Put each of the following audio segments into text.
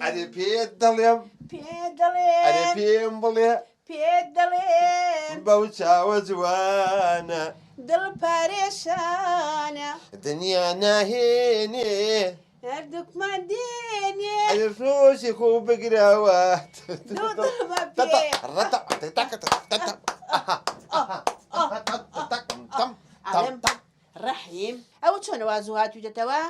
ئەرێ پێت دەڵێم پێت دەڵێم ئەرێ پێم بڵێ پێت دەڵێم بەو چاوە جوانە دڵ پارێشانە دنیا ناهێنێ هەردووکمان دێنێ ئەرێ ڕۆژێ خۆ بگرەوە دوو دڵمە پێ ئەڵێم ڕەحیم ئەوە چۆنە وا زوو هاتوویتەتەوە؟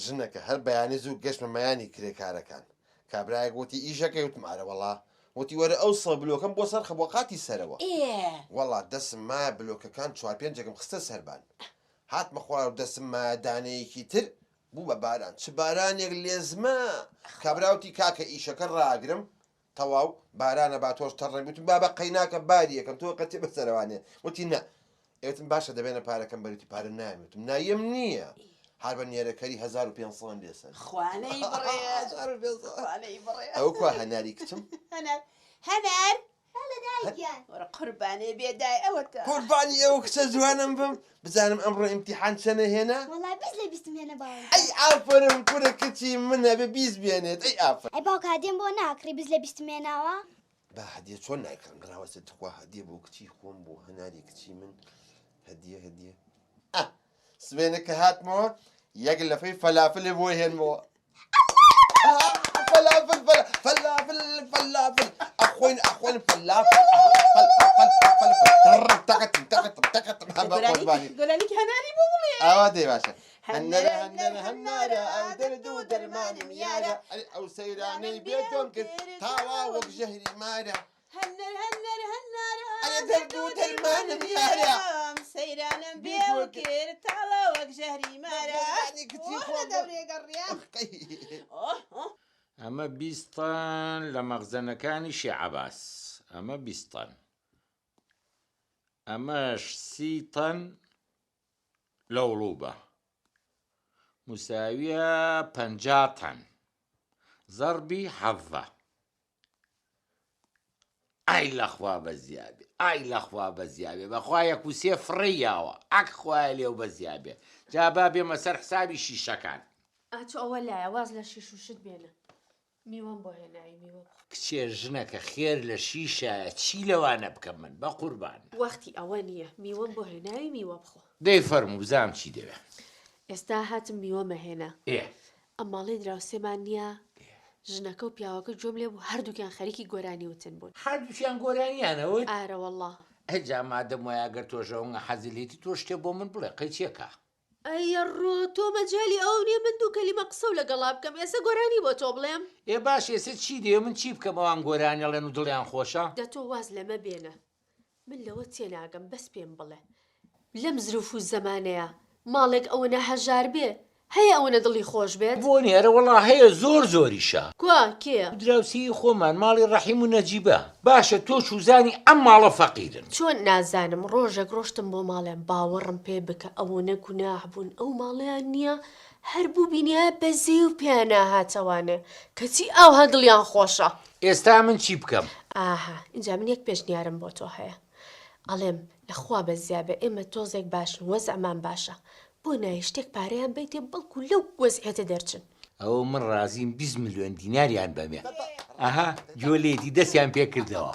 ژنەکە، هەر بەیانی زوو گەشتمە مەیانی کرێکارەکان. کابرایەک وتی ئیشەکەی؟ وتم ئارە وەڵا. وتی وەرە ئەو سەو بلۆکەم بۆ سەرخە بۆ قاتی سەرەوە. وەڵا دەسم مایە بلۆکەکان چوار پێنجێکم خستە سەربان. هاتمە خوار و دەسم مایە دانەیەکی تر بوو بە باران. چ بارانێک لێزمە! کابرا وتی کاکە ئیشەکە ڕاگرم تەواو بارانە با تۆش تەڕ نەبی وتم بابە قەیناکە باری یەکەم تۆ قەتێ بەسەرەوانێ وتی نا ئێ وتم باشە دەبێنە پارەکەم بەری وتی پارە نایەم وتم نایەم نییە هەر بە نێرەکەری 1500 لێ سەند خوانەی بڕێ 1500 خوانەی بڕێ ئەو کوا هەناری کچم هەنار هەنار بەڵێ دایک گیان. وەرە قوربانێ بێ دای ئەوەتە. قوربانی ئەو کچە جوانەم بم بزانم ئەمڕۆ ئیمتیحان چەنە هێنا. وەڵا 20 لە بیستم هێنا باوە. ئەی ئافەرم کورە کچی من ئەبێ 20 بێنێت ئەی ئافەرم. ئەی باوکە هەدیەم بۆ ناکڕی 20 لە بیستم هێناوە. با هەدیە چۆن نایکڕم ڕاوەستە تخوا هەدیە بۆ کچی خۆم بۆ هەناری کچی من هەدیە هەدیە ئە سبەینێ کە هاتمەوە یەک لەفەی فەلافلێ بۆ هێنمەوە فەلافل فەلافل فەلافل ئەخۆین ئەخۆین فەلافل گۆرانیکی هەناری بۆ بڵێ ئاوا دەی باشە هەنەرە هەنەرە هەنارە ئەو دەرد و دەرمانم یارە ئەو سەیرانەی بێتۆم کرد تاوا وەک ژەهری مارە هەنەر هەنەر هەنارە ئەرێ دەرد و دەرمانم یارە ئەم سەیرانم بێ و کرد تاڵە وەک ژەهری مارە قوربانی کچی ئۆه خۆم لە دەورێ گەڕیا ئۆه ئۆه ئەمە 20 تەن لە مەخزەنەکانی شێعەباس ئەمە 20 تەن ئەمەش سی تەن لە وڵوبە مساویە 50 تەن زەڕبی حەڤە ئای لەخوا بەزیابێ ئای لەخوا بەزیابێ بەخوا یەک و سێ فڕێی یاوە ئەک خوایە لێو بەزیابێ جا با بێمە سەر حسابی شیشەکان. ئەتۆ ئەوە لایە واز لە شیش و شت بێنە میوەم بۆ هێناوی میوە بخۆ. کچێ ژنەکە خێر لە شیشایە چی لەوانە بکەم من بەقوربان. وەختی ئەوە نییە میوەم بۆ هێناوی میوە بخۆ. دەی فەرموو بزانم چی دەوێ. ئێستا هاتم میوەمە هێنا. ئێ. ئەم ماڵەی دراوسێمان نییە؟ ژنەکە و پیاوەکە گوێم لێ بوو هەردووکیان خەریکی گۆرانی وتن بوون. هەردووکیان گۆرانیان ئەوت؟ ئارەوەڵڵا. ئەجا مادەم وایە گەر تۆش ئەونگە حەزی لێیتی تۆ شتێ بۆ من بڵێ قەی چێکا. ئەیەڕۆ تۆ مەجالی ئەوەو نیە من دوو کەلیمە قسەو لەگەڵا بکەم ئێسە گۆرانی بۆ تۆ بڵێم؟ ئێ باشە ئێسە چی دەوێ من چی بکەم ئەوان گۆرانی ئەڵێن و دڵیان خۆشە؟ دە تۆ واز لەمە بێنە من لەوە تێناگەم بەس پێم بڵێ لەم زروف و زەمانەیا ماڵێک ئەوەنە هەژار بێ هەیە ئەوەنە دڵی خۆش بێت؟ بۆ نیە ئەرە وەڵا هەیە زۆر زۆریشە. کوا کێیە؟ دراوسێی خۆمان ماڵی ڕەحیم و نەجیبە. باشە تۆ چوزانی ئەم ماڵە فەقیرن؟ چۆن نازانم ڕۆژێک ڕۆشتم بۆ ماڵیان باوەڕم پێ بکە ئەوەنە گوناح بوون ئەو ماڵەیان نیە هەر بووبینیایە بەزەیی و پێیان ناهاتەوانێ کەچی ئاوها دڵیان خۆشە. ئێستا من چی بکەم؟ ئاها ئینجا من یەک پێشنیارم بۆ تۆ هەیە ئەڵێم لە خوا بەزیابێ ئێمە تۆزێک باشین وەزعمان باشە بۆ نایە شتێک پارەیان بەیتێ بەڵکو لەو وەزعیەتە دەرچن. ئەوە من ڕازیم 20 ملیۆن دیناریان بەمێ ئەها گوێ لێتی دەستیان پێ کردەوە.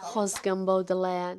خۆزگەم بەو دڵەیان.